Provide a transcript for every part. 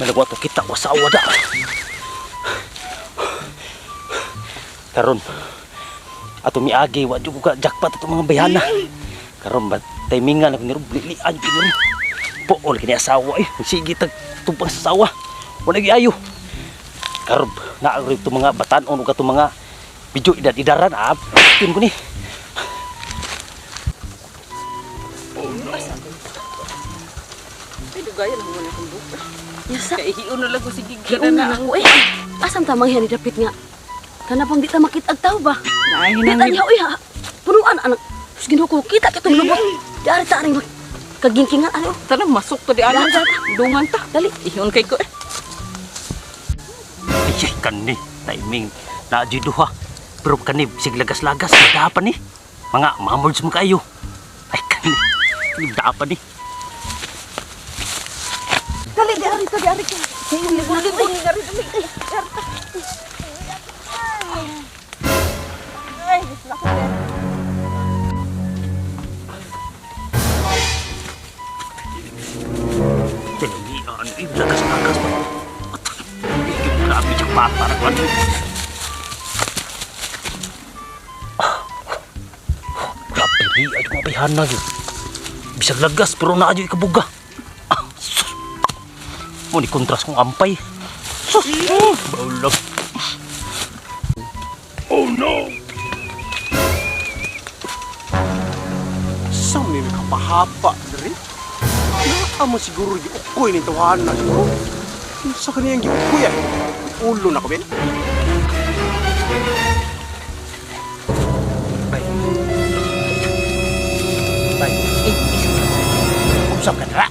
Nalagwa to kita wasawa da. Karon ato miagi wa jud ko ka jackpot ato mga bayhana. Karon ba timingan ako niro lilian jud niro. Pool kini asawa eh. Sige tag tumpang sa sawa. Wala gyud ayo. Karon naa rin itong mga batan-on ug atong mga medyo edad-edaran ah. Yun ko ni. Ay, dugayan ang muna akong buka. Yasa, Kay hiun na lang ko sige giuna na ko eh. Asan ta manghiyan ni dapit nga? Kana bang di ta makita ag tao ba? Ay, Di ta niya uy ha. Punuan anak. Sus Ginoo ko kita kitong lubot. Dari ta aning kagingkingan ano. Tara, masuk to di ana. Dari, dari. Dungan ta. Dali. Ihon kay ko eh. Ay, kani timing na jud duha. Pero kani sig lagas-lagas dapan ni. Mga mamords mo kayo. Ay kani. Dapan ni. Dali di ari ta di ari ka. Tinagian, ay lagas-lagas pa. At, grabe siya bata na kwan. Grabe, di ay mga bayhana yun. Bisag lagas, pero naa yun ikabuga. Ah, sus. Mo ni kontras kong ampay. Sus, baulag. Sa may nakapahapa diri. Naa mo siguro giukoy ni tawahan na siguro. Sa kaniyang giukoy ay. Ulo na ko ben. Bay. Bay. Usap ka na.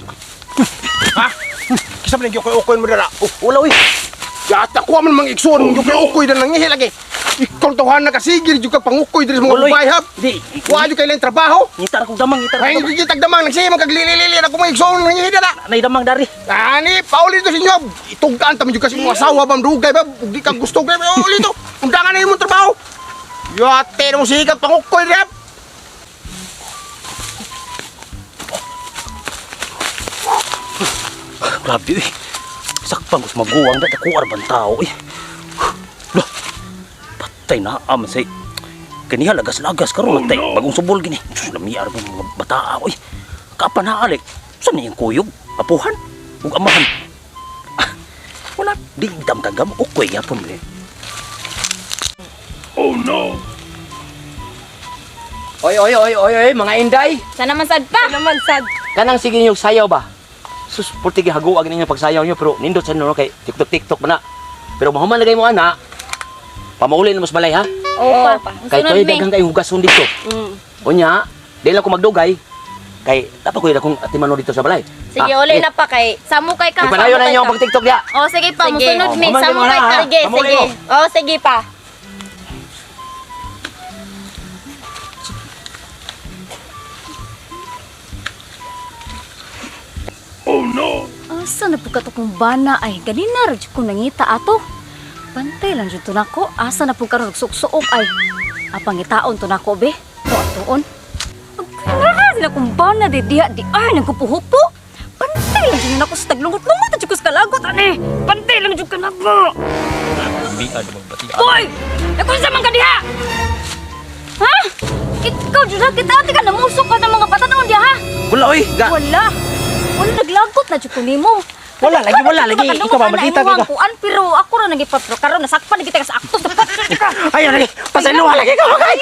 Ha? Kisa man giukoy-ukoy mo dira. Oh, wala uy. Yata ko man mang igsoon giukoy-ukoy na nangihi lagi. Ikaw tawahan na kasigil jud kag pangukoy diri sa mga Uloy. babae hab. Di. Wa jud kay laing trabaho. Ngitar akong damang, ngitar Ay akong damang. hindi tagdamang nagsiya man kaglilili na ko mga igsoon nangihi dira. Nay damang dari. Ani, pauli to sa inyo. Itugaan ta medyo kasi mga asawa ba, dugay ba, ug di ka gusto gay, uli to. Undangan na imong trabaho. Yate mo sikat pangukoy rep. Grabe eh. Sakpang ko sa maguwang dati ko arban tao eh. Lah. Patay na aman say. Kaniha lagas-lagas karon oh, tay. Bagong subol gini. Sus lami arban mga bataa oy. Kapan na alik. Sa niyang kuyog, apuhan ug amahan. Ah, wala di dam kagam ukoy gyapon eh. Oy, oy, oy, oy, oy, mga inday. Sana man sad pa. Sana man sad. Kanang sige niyo sayaw ba? Sus, purti gihaguag ninyo pagsayaw niyo pero nindot sa no kay TikTok TikTok man na. Pero mahuman lagay mo ana. Pamauli na mas balay ha. Oo pa. Kay Sunod toy mi. daghang kayong hugason dito. Unya, di lang ko magdugay. Kay dapat ko akong atimano dito sa balay. Sige, Ah, uli eh, na pa kay Samo kay ka. Ipanayon samo na kay inyo ang ka. pag-TikTok diya. Oh, sige pa, Sige. musunod mi. Oh, Samo mamali mo kay na, ka. ha? Sige, Mamuli sige. mo. Oh, sige pa. Asa na po kato kong bana ay ganina ra jud ko nangita ato. Pantay lang jud to nako. Asa na po karon nagsuksok ay. Apang itaon to nako be. O atuon. Agkana sila kong bana di diha di ay nagkupuhupo. Pantay lang jud nako sa taglungot-lungot jud ko sa kalagot ani. Pantay lang jud ka nako. Lamian magbati. Hoy! Nakunsa man ka diha? Ha? Ikaw jud ha kita ati ka namusok ka ng mga batanon diha ha? Wala oy, ga. Wala. Wala naglagot na jud ko nimo. Wala lagi, wala lagi. Ikaw ba magkita ka? Kuan pero ako ra nagipatro karon nasakpan kita sa aktos. Ayaw lagi. Pasaylo lagi ka magay.